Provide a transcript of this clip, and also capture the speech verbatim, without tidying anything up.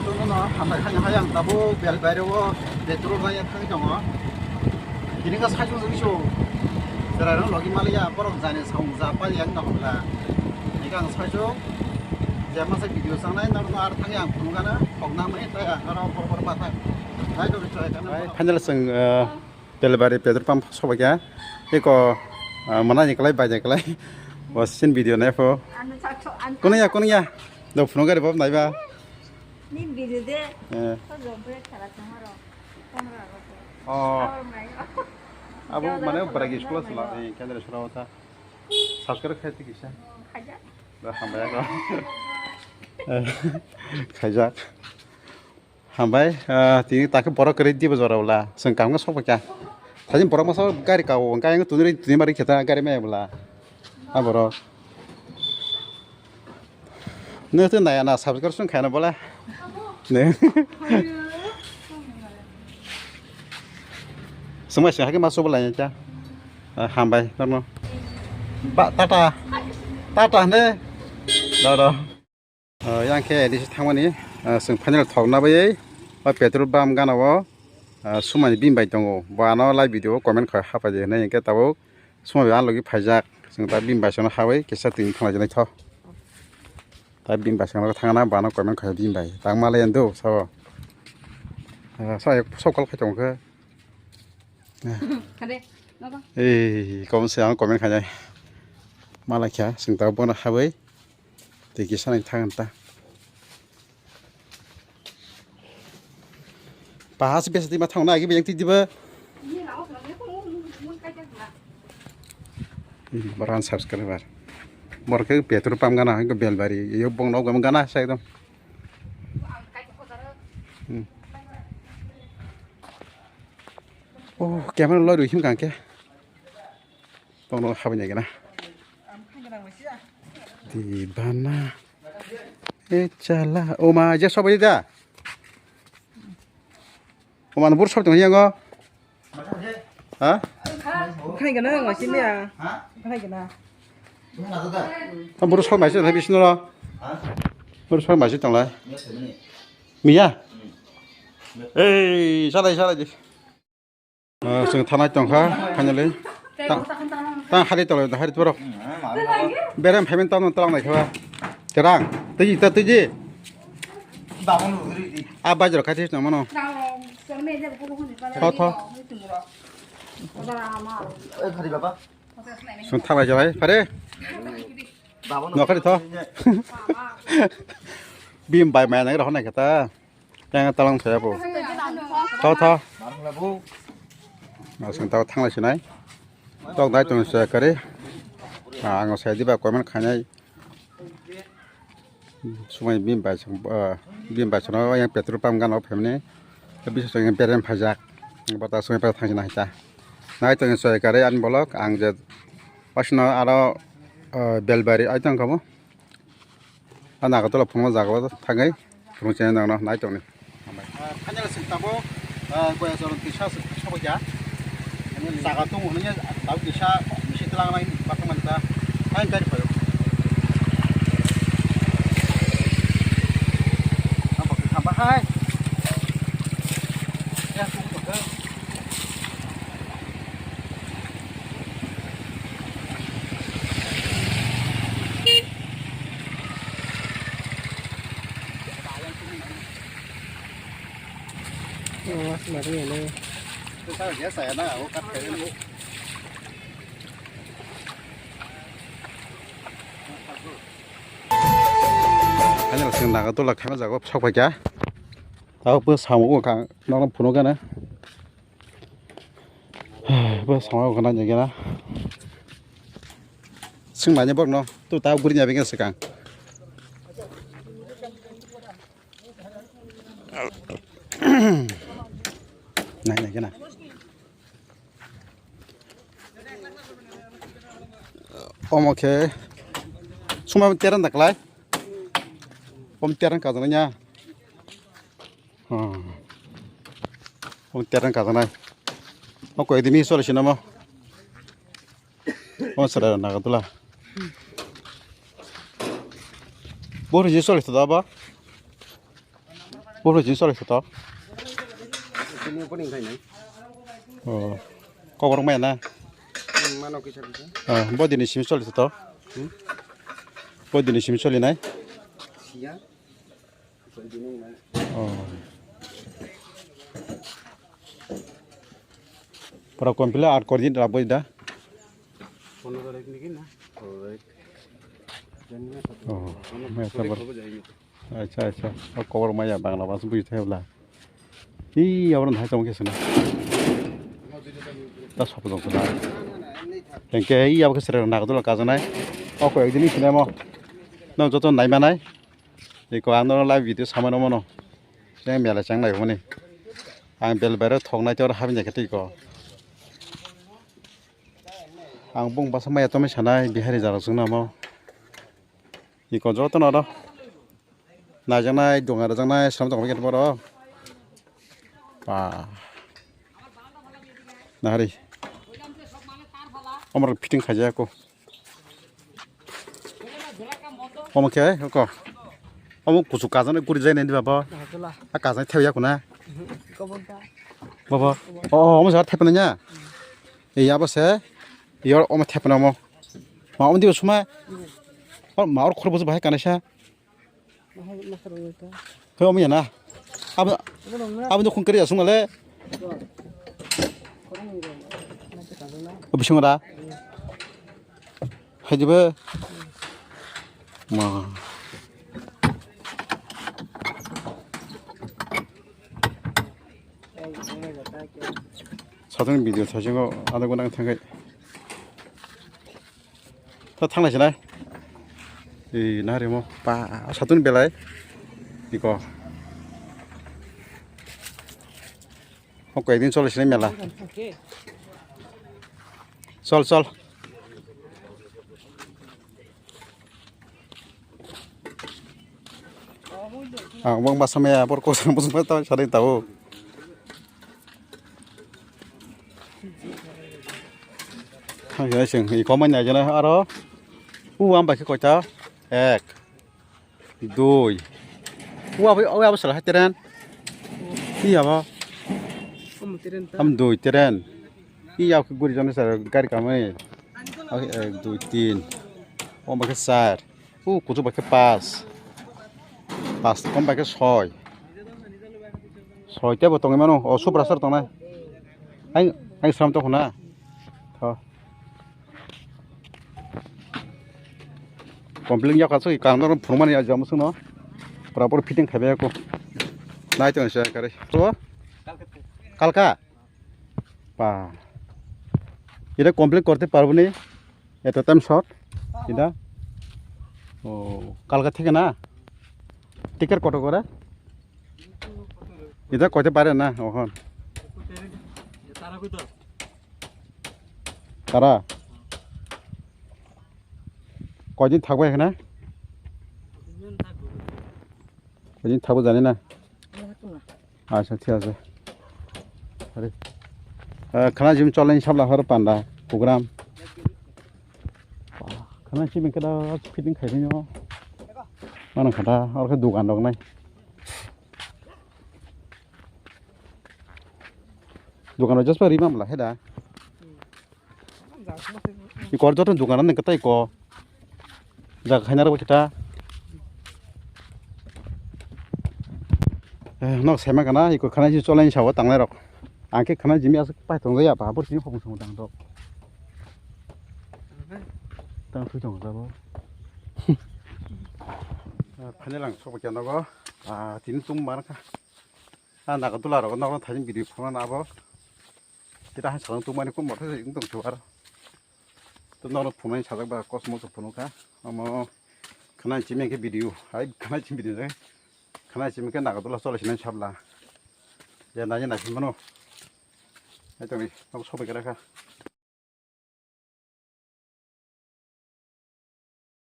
Tono no hambai khani hai ang tabuk Belbario o petrol bai thangwi tongo. Tini ka saichung jagwi so. Chwrairok logi maliya borok jani saung ja pali ang tong kha. Tini ka ang saichung je masa video sangnai norok no ar thangwi ang phunukgana thokna mai tai ang aro bor bor bathang. Nai do chwrai kana. Final chwng, eh, Belbari petrol pump sobaikha. Eko, ah, manani kwlai, baijak kwlai. Bo sin video nai pho. Ano chakcho, ano Kono ya, kono ya. Do phunuk gari bob naiba. Ni video de. Eh. Ko jombre khala tomorrow. Tomorrow ago. Oh. Tomorrow mai. Abo mane bragi school sala, eh, kendra sura wata. Subscribe khai tiki sa. Khaja. Da hambai ko. Eh, khaja. Hambai, ah, tini takhe borok kwrwi dibo jora wla. Chwng kaham khe sokphaikha. Thajin borok masa gari kao, hwnkhe ayang tuni, tuni mari khe ta gari maya bwla. Ah, borok. Nwng twi naya na subscription khaina bwla. Nwng. Swngbai swng hakhe ma chubwlai ta. Ah, hambai, norno. Ba, tata. Tata hne. Da, da. Ah, yang khe disi thangmani, ah, chwng final thokna bagwi o petrol pump gana o, ah, sumani bini bai tongo. Bo ano live video o comment khai hapai di hinwi hinkhe tabuk sumai bai ani logi phaijak. Chwng ta bini bai sano habai kisa twi thanglaijak naitho. Ta bini bai sano thangna bo ano comment khai bini bai. Tang malai ando sabo. Ah, sa sok call khai tongkhe. Kade, nogo. Ei, kom se ang comment khainai. Malai kha, chwng ta bono habai. Tei kisa nai thang ta. Pahas besa twi ma thang na, agi bejang twi diba. Ei, baran subscriber. Bor ke petrol pump gana, ke Belbari. Yo bong no gam gana sa ekdom. Hmm. Oh, camera loi rw him kang khe. Tongno habani gana. Dibana. E chala. O ma, je sobai da. O ma, bur sobai tong yango. Ha? Khai gana, ngwa sini ya. Khai gana. Tam bur sobai mai se, bisno. Bur sobai mai se tonglai. Miya. Ei, salai, salai di. Ah, chwng thanai tongkha, finally. Ta-, tang hari tolai, hari borok. Berem payment tamo talang nai kha. Terang, tiji, ta tiji. Ah, bajro khatis nang mano. Tho, tho. Chwng thanai jalai, pare. Nokhari tho. Bim bai maya nang rohonai kha ta. Yang talang saya po. Tho, tho. Asung tao thanglai sinai. Tok dai tong saya kare. Ah, ang saya diba comment khainai. Sumai bim bai sung, ah, bim bai sung yang petrol pump gana o family. Bisa sung yang berem phajak. Bata sung pa thang sinai ta. Nai tong saya kare an bolok ang je pasno aro, ah, Belbari ai tong kamo. A Nagartala phunukma jaga o thangwi phunuk chengwi nangno nai tongni. Ah, thani sing tabuk, ah, goya jorong kisa se sokya. Jaga tongo hwnwi tabuk kisa misi twlang nai bakmani ta. Hai gari phaio. Abo khe khamba hai. Ya, tung tung. Ani rok chwng Nagartala khaima jaga o sok paikha. Tabuk bo samung o kha, nono phunuk gana. Bo samung o kha nai gana. Swng manya borok no, tu tabuk guri nya bengkhe swkang. Nai nai gana. Omo khe suma terang da klai. Om terang ka jana nya. Hmm. Om terang ka jana. O koi dimi sole sinamo. O sara Nagartala. Bor je sole to da ba. Boro jin chole se to. Tini opening khai nai. Oh. Kobor maya na? Hmm, mano kisa kisa. Ah, bo dini sim chole se to. Hmm? Bo dini sim chole nai? Siya. Chole dini nai. Oh. Pura complete art kori din raboi da. Pondro tarik niki na? Correct. Oh, maya sabar. Acha, acha. O kobor maya Bangla bas bui thai bla. Hi, abro hai tong khe sene. Ta sop jong sene. Tengke hi abo khe sere Nagadula kajanai. O ko ekdin sene mo. No joto nai manai. Iko ang no live video samano mono. Yang mela chang nai mani. Ang bel bare thok nai tor habin jakhe tiko. Ang bung basa maya tomai sanai Bihari jara sung namo. Iko joto no do. Naijaknai, dunga rwjaknai, sram tongma khe boro. Ba. Nahari. Omor fitting khaijak ko. Omo khe ko. Omo kuchuk kajana guri jai nai baba. A kajana theu ya kuna. Baba. O, o, omo sa thepna nya. Ei abo se. Yor omo thepna omo. Ma omo dibo suma. O ma or khoro bosu bahai kanai sa. He omo ya na. Abo abo no khung kari asung le. O bising ra. Hai dibo. Ma. Satung video sasingo ada guna thangkai. Ta thanglai sinai. Ei, narimo. Pa, satun belai. Iko. O, koi din chole sinai mela. Chol, chol. Ang bang basa maya, bor kosong bosong ta sadai tao. Thang jana sing, i komai nai jana aro. U am bai khe koita? Ek. Dui. U abo, u abo sala hai teren. I abo. Omo teren ta. Am dui teren. I abo khe guri jana sara gari kamai. Oke, ek, dui, tin. Omo bai khe char. U kuchuk bai khe pas. Pas kom bai khe soi. Soi tebo tongwi mano. O Supra sir tongnai. Ang, ang sram tong khuna. Tho. Complete yak asuk kang dor phurmani ajam sung no. Proper fitting khaibai ko. Nai tong se kare. To? Kalka. Pa. Ida complete korte parbo ni? Eto time shot? Ida? O, kalka theke na? Ticket koto kore? Ida koite pare na, ohon? Tara? Koidin thakbai khna? Koidin thakbo jani na? Acha, thik ase. Are. Ah, khana jim chole ni sabla hor panda program. Khana jim khe da fitting khai no. Mano khata, or khe dukan rok nai. Dukan rok just pa rima mla he da. Ikor joto dukan ni kwtai ko. Jaga khaina rok ta. Eh, nok sema kana iko khana ji cholai sawa tangnai rok. Ang khe khana jimi asuk pai tong ya ba bor sini hopung song dang dok. Tang thui tong jabo. Phane lang sok kya nogo. Ah, tin tum mar kha. Ah, Nagadula rok nok thajin video phone na abo. Kita hai salong tumani kum mothai sai tong chuar. To nono phunai sajak ba kosmo to phunu kha. Omo khana chimi khe video. Hai khana chimi video jai. Khana chimi khe Nagadula chole sinai sabla. Ya nai nai phimano. Hai tongni nok sobai khe rakha.